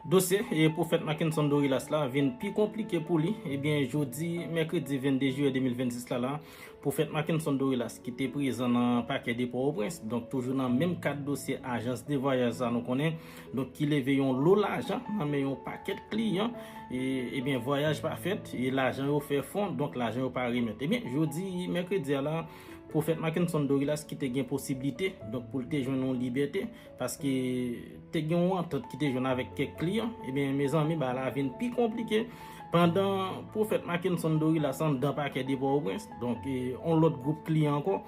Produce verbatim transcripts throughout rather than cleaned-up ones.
Dosye e Pwofèt Mackenson Dorilas la vin pi konplike pou li. Ebyen, jodi mèkredi vennde jiyè de mil vennsis la, la, Pwofèt Mackenson Dorilas, ki te prezan nan pakè de Pòtoprens, donk toujou nan menm kad dosye ajans de vwayaj sa nou konnen, donk ki leve yon lo lajan nan men yon pakèt kliyan, e, ebyen, vwayaj pa fèt, e lajan yo fè fon, donk lajan yo pa remèt. Ebyen, jodi mèkredi a la, Pwofèt Mackenson Dorilas ki te gen posiblite, donk pou l te jwenn yon libète, paske te gen yon antant ki te jwenn avèk kèk kliyan, ebyen, mezanmi, bagay la vin pi konplike. Pandan Pwofèt Mackenson Dorilas anndan pakè de Pòtoprens, donk, e, yon lòt gwoup kliyan ankò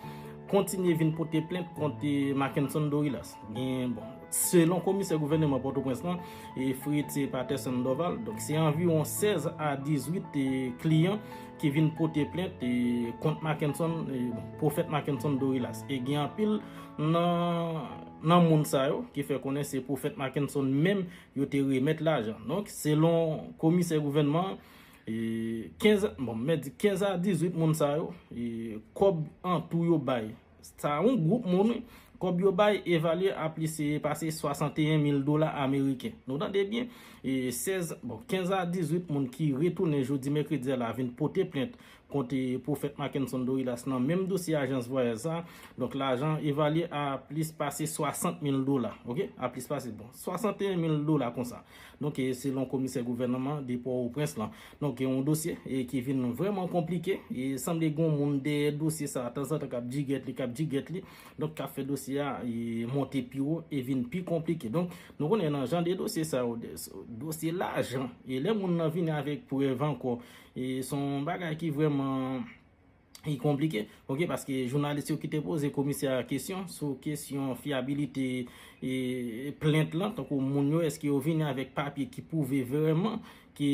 kontinye vin pote plent kont, e, Mackenson Dorilas. Gen, bon, selon komisè gouvènman Pòtoprens lan, e, Fritz Patterson Dorval, donk se anviwon sèz a dizuit, e, kliyan ki vin pote plent, e, kont Mackenson, e, bon, Pwofèt Mackenson Dorilas. E gen anpil nan, nan moun sa yo ki fè konnen se Pwofèt Mackenson menm yo te remèt lajan. Donk, selon komisè gouvènman, e, kenz, bon, mèt di kenz a dizuit moun sa yo, e, kòb an tou yo bay. Sa yon gwoup moun, wi. Kòb yo bay evalye a plis, e, pase swasanteyen mil dola ameriken. Nou tande byen, e, sèz, bon, kenz a dizuit moun ki retounen jodi mèkredi a la vin pote plent kont, e, Pwofèt Mackenson Dorilas nan menm dosye ajans vwayaj sa. Donk, lajan evalye a plis pase swasant mil dola, oke? A plis pase, bon, swasanteyen mil dola konsa. Donk, e, selon komisè gouvènman de Pòtoprens lan. Donk, e, yon dosye, e, ki vin vrèman konplike. E sanble gen yon moun dèyè dosye sa, tanzantan k ap djigèt li, k ap djigèt li. Donk, k ap fè dosye a, e, monte pi wo e vin pi konplike. Donk, nou konnen nan jan de dosye sa yo, de, dosye lajan. E lè moun nan vini avèk prèv ankò, e se yon bagay ki vrèman, e, konplike, oke, paske jounalis yo ki te poze komisè a kesyon sou kesyon fyabilite, e, plent lan, tankou moun yo, èske yo vini avèk papye ki pwouve vrèman ke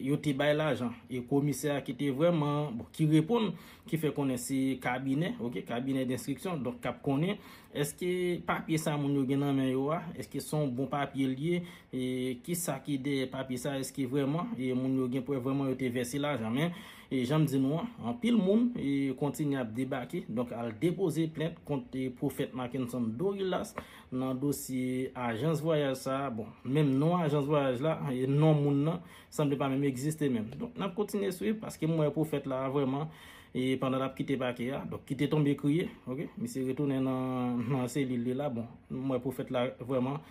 yo te bay lajan. E komisè a ki te vrèman, bon, ki reponn, ki fè konnen se kabinè, oke, kabinè denstriksyon, donk k ap konnen èske papye sa moun yo gen nan men yo a, èske se yon bon papye l ye, e kisa ki dèyè papye sa, èske vrèman, e moun yo gen prèv vrèman yo te vèse lajan. Men, e jan m di nou an, anpil moun, e, kontinye ap debake, donk al depoze plent kont, e, Pwofèt Mackenson Dorilas nan dosye ajans vwayaj sa. Bon, menm non ajans vwayaj la, e non moun nan, sanble pa menm egziste menm. Donk, n ap kontinye swiv, paske m wè Pwofèt la vrèman, e pandan l ap kite pakè a, donk, ki te tonbe kriye, oke? Misye retounen nan, nan selil li la, bon, m wè Pwofèt la vrèman,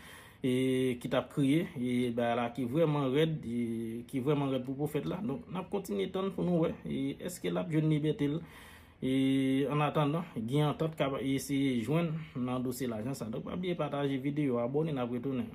e ki t ap kriye, e bagay la ki vrèman rèd, e ki vrèman rèd pou Pwofèt la. Donk, n ap kontinye tann pou nou wè, e èske l ap jwenn libète l, e an atandan, gen antant k ap eseye jwenn nan dosye lajan sa. Donk, pa bliye pataje videyo, abòne, n ap retounen.